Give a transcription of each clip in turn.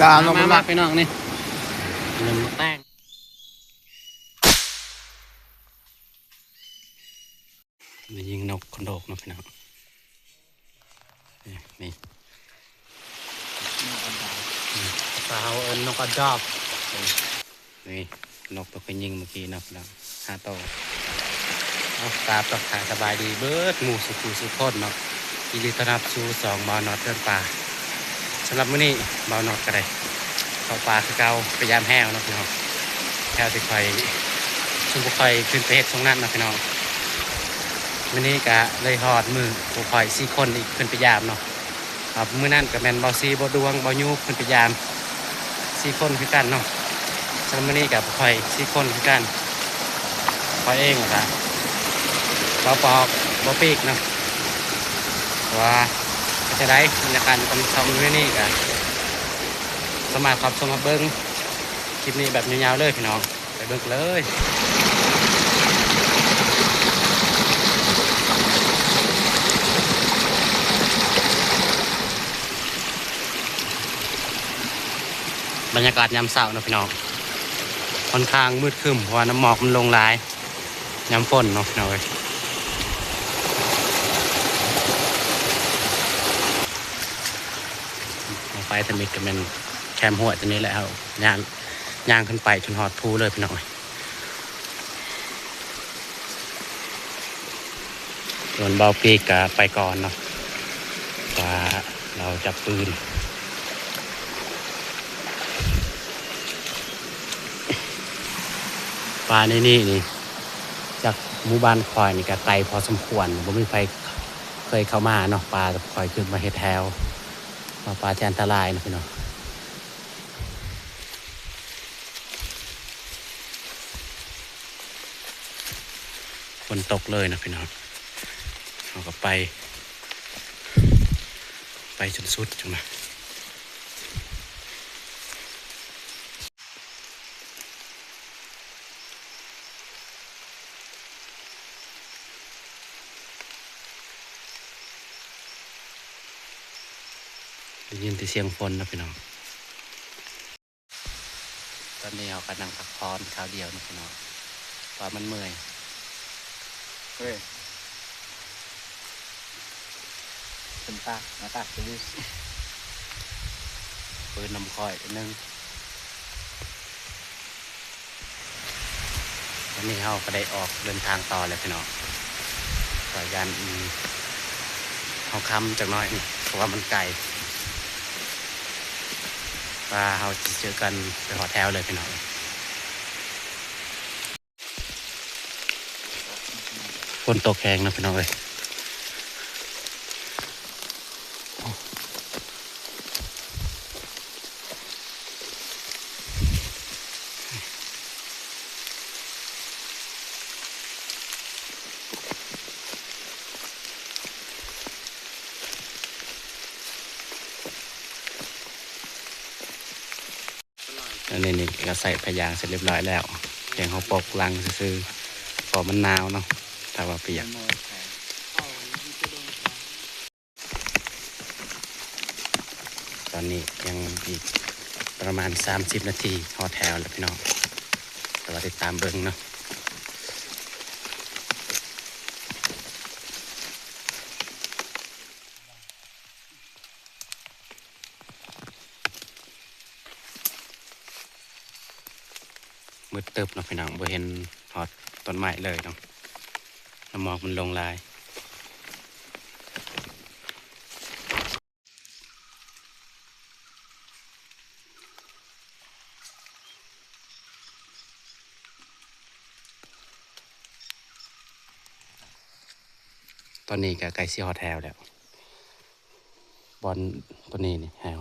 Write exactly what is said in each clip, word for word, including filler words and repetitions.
ตาลงมามาพี่น้องนี่ หนึ่งแต้ง นี่ยิงนกคนโดกเนาะพี่น้อง นี่ นี่ สาวเอิ้นนกกระจอก นี่ นกตัวก็ยิงเมื่อกี้เนาะพี่น้อง ห้าตัว เอา ตาตกขาสบายดีเบิดหมู่สุขุสุขคนเนาะ ยินดีต้อนรับสู่สองบ่าวนอดเดินป่า สำหรับมื้อนี้บ่าวนอดก็ได้เข้าป่าคือเก่า ไปยามแฮวเนาะพี่น้อง แฮวที่ข่อย ซุมบ่ค่อยขึ้นไปเฮ็ดช่วงนั้นเนาะพี่น้อง มื้อนี้ก็เลยฮอดมื้อพวกข่อยสี่คนอีกขึ้นไปยามเนาะ ครับ มื้อนั้นก็แม่นบ่าวซี บ่าวดวง บ่าวยูขึ้นไปยาม สี่คนคือกันเนาะ สำหรับมื้อนี้ก็ข่อยสี่คนคือกัน ข่อยเองล่ะ บ่าวปอก บ่าวปีกเนาะ ว่าเป็นจั่งใดบรรยากาศอยู่ตอนค่ำมื้อนี้ก็สามารถรับชมรับเบิ่งคลิปนี้แบบยาวๆเลยพี่น้อง ไปเบิ่งกันเลย บรรยากาศยามเช้าเนาะพี่น้อง ค่อนข้างมืดครึ้ม เพราะว่าน้ำหมอกมันลงหลาย ยามฝนเนาะพี่น้องเอ้ย ไปทางนี้ก็แม่นแคมห้วยตัวนี้แหละ เฮาย่าง ย่างขึ้นไปจนฮอดภูเลยพี่น้องเอ้ย ส่วนบ่าวปีกก็ไปก่อนเนาะ ว่าเราจับปืน ป่าในนี่นี่ จากหมู่บ้านข่อยนี่ก็ไกลพอสมควร บ่มีไผเคยเข้ามาเนาะ ป่าข่อยขึ้นมาเฮ็ดแฮว ว่าป่าจะอันตรายเนาะพี่น้อง ฝนตกเลยนะพี่น้อง เฮาก็ไป ไปจนสุดจั่งนะ ได้ยินแต่เสียงฝนนะพี่น้อง ตอนนี้เฮาก็นั่งพักผ่อนคราวเดียวนะพี่น้อง ว่ามันเมื่อย เฮ้ย เป็นตา หน้าตาคือ ปืนนำข่อยอันหนึ่ง วันนี้เฮาก็ได้ออกเดินทางต่อแล้วพี่น้อง ก็ย่าน อืม เฮาค่ำจักหน่อยนี่ เพราะว่ามันไกล ว่าเฮาสิเจอกันไปฮอดแถวเลยพี่น้อง ฝนตกแฮงนะพี่น้องเอ้ย อันนี้นี่ก็ใส่ผ้ายางเสร็จเรียบร้อยแล้ว เพียงเฮาปกลังซื่อๆ เพราะมันหนาวเนาะ ถ้าว่าเปียก ตอนนี้ยังอีกประมาณสามสิบนาที ฮอดแถวแล้วพี่น้อง แต่ว่าติดตามเบิ่งเนาะ มืดตึ๊บเนาะพี่น้อง บ่เห็นฮอดต้นไม้เลยเนาะ น้ำหมอกมันลงหลาย ตอนนี้ก็ใกล้สิฮอดแถวแล้ว บ่อนตัวนี้นี่แฮว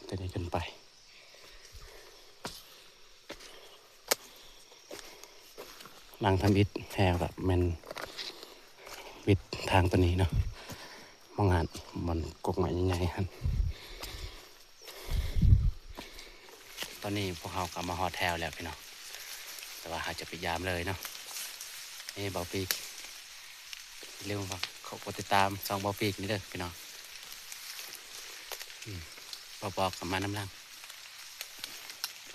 ตัวนี้ขึ้นไป หลังทำอิฐแฮวก็แม่นวิดทางตัวนี้เนาะ มองหัน บ่อนกกไม้ใหญ่ๆ หั่น ตอนนี้พวกเฮาก็มาฮอดแถวแล้วพี่น้อง แต่ว่าเฮาจะไปยามเลยเนาะ นี่บ่าวปีก อย่าลืมฝากกดติดตามช่องบ่าวปีกนี่เด้อพี่น้อง อืม ปอปอกลับมานำหลัง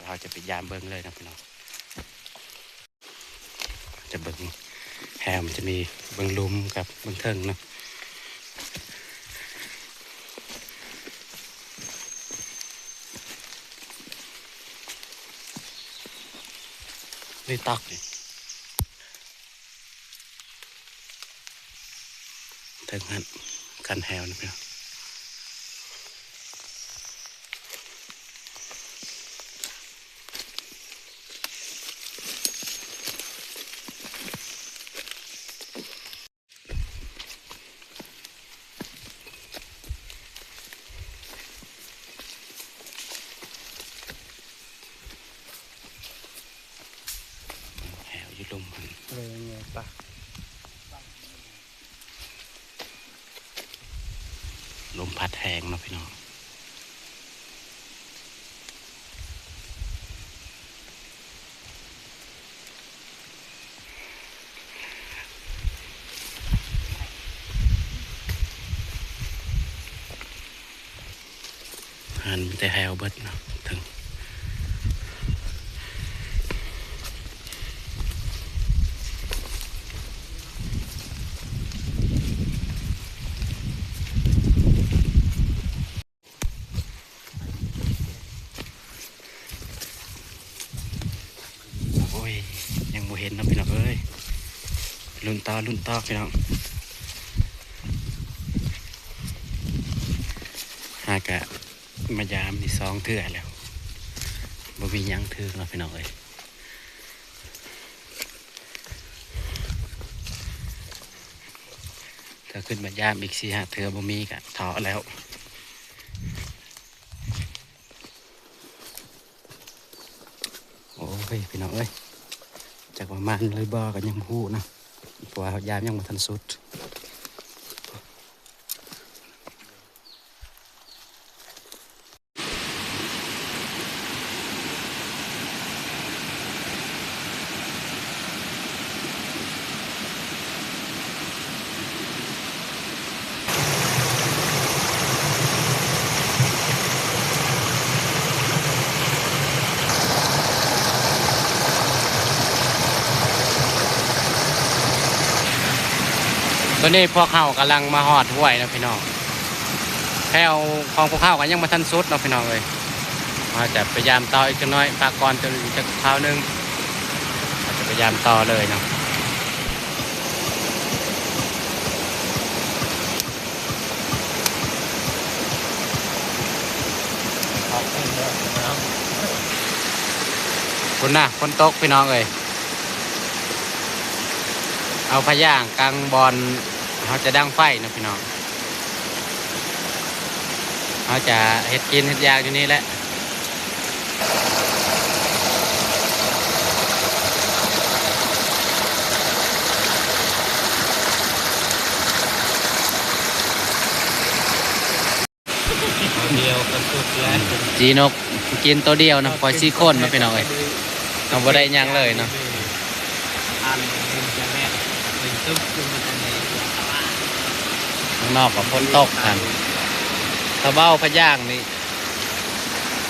เราจะไปยามเบิ่งเลยนะพี่น้อง จะเบิ่งแฮมมันจะมีเบิ่งหลุมกับเบิ่งเทิงเนาะ นี่ตักนี่ เทิงหั้น คันแฮวนะพี่น้อง แฮวอยู่หลุมหั้น เลยไงปะ ลมพัดแฮงเนาะพี่น้อง หันแต่แฮวเบิดเนาะ ถึง โอ้ย ยังบ่เห็นเนาะพี่น้องเอ้ย ลุ้นต่อ ลุ้นต่อพี่น้อง หากะมายามนี่สองเทื่อแล้ว บ่มีหยังถืกเนาะพี่น้องเอ้ย ถ้าขึ้นมายามอีกสี่ห้าเทื่อบ่มีกะท้อแล้ว โอ้ย พี่น้องเอ้ย จักว่ามันเลยบ่ก็ยังบ่ฮู้นะ เพราะว่ายามยังบ่ทันสุด ตอนนี้พวกเฮากำลังมาฮอดห้วยนะพี่น้อง แถวของพวกเฮาก็ยังบ่ทันสุดเนาะพี่น้องเอ้ย เฮาจะไปยามต่ออีกจักหน่อย พักก่อนจักคราวหนึ่ง เฮาจะไปยามต่อเลยเนาะ พุ้นนะ ฝนตกพี่น้องเอ้ย เอาผ้ายางกางบ่อน เฮาจะดังไฟนะพี่น้อง เฮาจะเฮ็ดกินเฮ็ดอยากอยู่นี่แหละ เดียวก็สุดแล้ว จีนกกินตัวเดียวนะ ปล่อยสี่คนนะพี่น้องเอ้ย เอาบ่ได้หยังเลยเนาะ อันหนึ่งจะแม่นหนึ่งตุ๊บคือมันจะมี ข้างนอกก็ฝนตกหั่น ถ้าเว้าผ้ายางนี่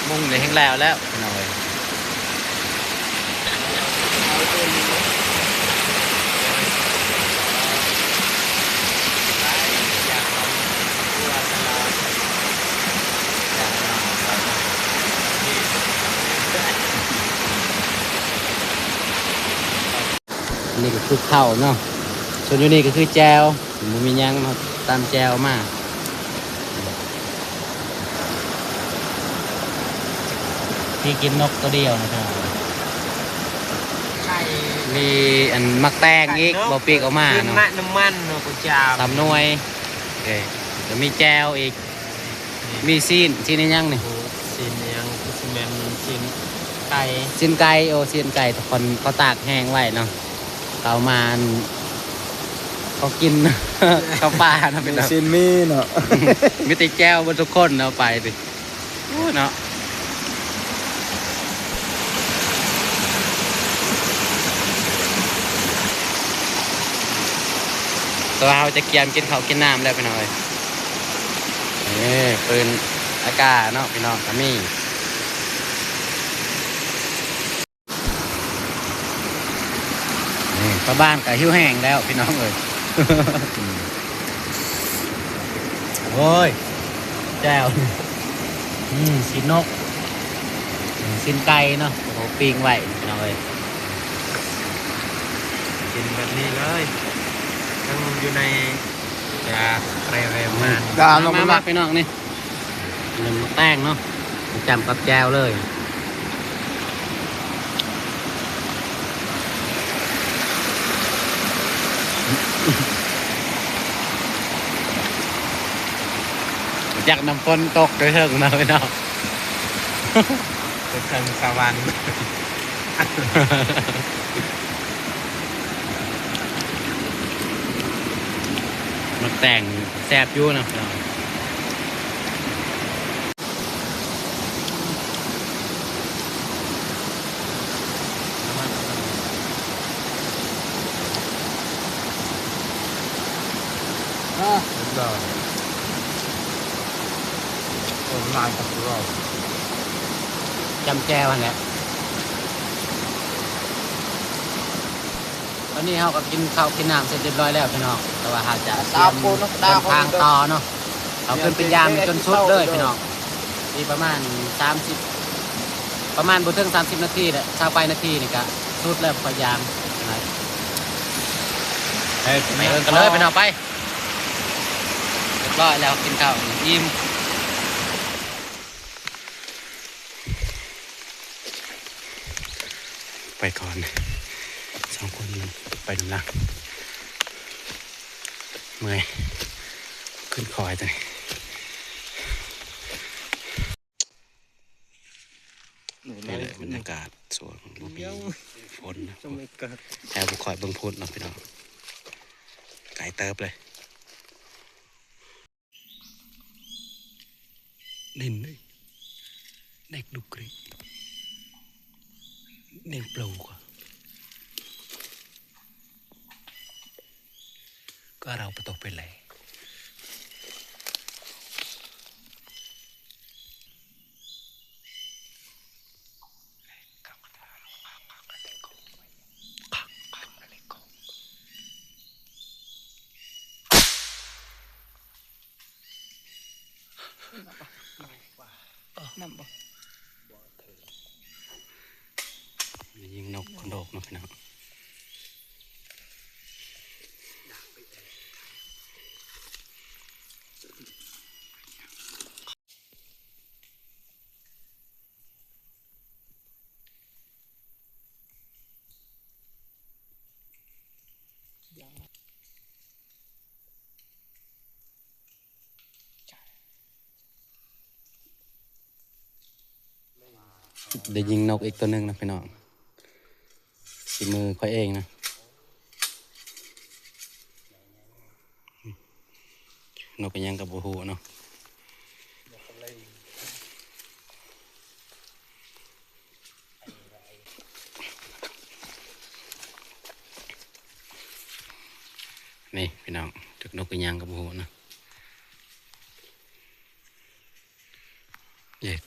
มุ่งนี่แฮงแล้วแล้วพี่น้องเอ้ย นี่ก็คือข้าวเนาะ ส่วนอยู่นี่ก็คือแจ่ว บ่มีหยังเนาะ ตำแจ่วมา พี่กินนกตัวเดียวนะครับ ไข่ มีอันหมากแตงอีก ไข่นก บ่ปีกออกมา กิน เนาะ มะน้ำมันเนาะ กูจาม ตำหน่วย โอเค แล้วมีแจ่วอีก มีซีน ซีนอีหยังนี่ โอ้ ซีนอีหยัง คือซีนแมน ซีนไก่ ซีนไก่ โอ้ ซีนไก่ ทุกคนเขาตากแห้งไว้เนาะ เขามาอัน เขากิน เขาปลานะพี่น้อง ซีนมีเนาะ มีแต่แจ่วเบิดทุกคนเอาไปติ โอ้เนาะ แต่ว่าเฮาจะเกียมกินข้าวกินน้ำแล้วพี่น้องเอ้ย นี่ปืนอา กาเนาะพี่น้องก็มี นี่พ่อบ้านก็หิวแห้งแล้วพี่น้องเอ้ย โอ้ย แจ่ว อืม ชิ้นนก อืม ชิ้นไก่เนาะ โอ้โห ปิ้งไว้พี่น้องเอ้ย กินแบบนี้เลย ทั้งอยู่ใน จะเร็วๆมา มา มา มา พี่น้องนี่ หนึ่งหมกแตงเนาะ จำกับแจ่วเลย อยากน้ำฝนตกเถิงๆเนาะพี่น้อง เถิงสวรรค์ หมกแตงแซ่บอยู่เนาะพี่น้อง อ่ะ เดี๋ยว ผมลายกับเรา จำแจ่วหั่นแหละ ตอนนี้เราก็กินข้าวกินน้ำเสร็จเรียบร้อยแล้วพี่น้อง แต่ว่าเราจะเตรียมเดินทางต่อเนาะ เอาขึ้นไปยามจนสุดเลยพี่น้อง มีประมาณสามสิบ ประมาณบ่ถึงสามสิบนาทีแหละ ซาวปลายนาทีนี่ก็สุดแล้ว พยายามนะ ไปเบิ่งกันเลยพี่น้อง ไป เรียบร้อยแล้ว กินข้าวอิ่ม ไปก่อน สองคนไปนำหลัง เมื่อย ขึ้นคอยตัวนี้ นี่แหละบรรยากาศสวนบ่มีฝนนะ แถวบ่ค่อยเบิ่งพุ้นเนาะพี่น้อง ไกลเติบเลย นินเอ้ย เด็กดุกรี เด็กปลูกอะ ก็เราไปตกไปเลย น้ำบ่ ยิงนกคนโดกเนาะพี่น้อง ได้ยิงนกอีกตัวหนึ่งนะพี่น้อง ฝีมือข้อยเองนะ นกอิหยังก็บ่ฮู้เนาะ นี่พี่น้อง จักนกอิหยังก็บ่ฮู้เนาะ เย็ด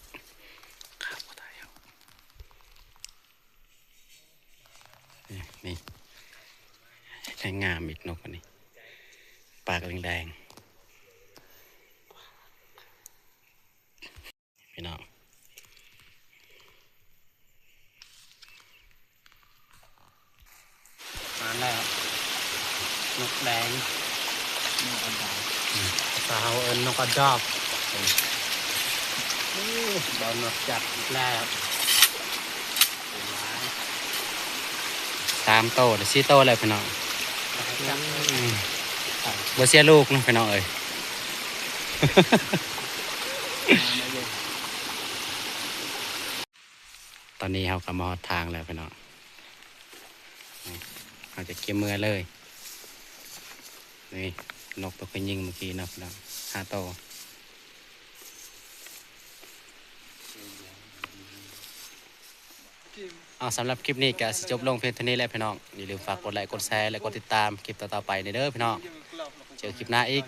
ข้าวบ่ได้ครับ นี่ นี่ แห้งงามอีกนกอันนี้ ปากแดงๆ พี่น้อง มาแล้ว นกแดง นกกระดาษ อืม ภาษาเฮาเอิ้นนกกระจอก โอ้ บ่นกจักอีกแล้ว สามโต หรือสี่โตแล้วพี่น้อง อืม บ่เสียลูกเนาะพี่น้องเอ้ย ตอนนี้เราก็มาฮอดทางแล้วพี่น้อง นี่ เราจะเก็บเมือเลย นี่ นกตัวเคยยิงเมื่อกี้เนาะพี่น้อง ห้าโต เอา สำหรับคลิปนี้ก็สิจบลงเพียงเท่านี้แหละพี่น้อง อย่าลืมฝากกดไลค์ กดแชร์ และกดติดตามคลิปต่อๆไปเด้อพี่น้อง เจอคลิปหน้าอีก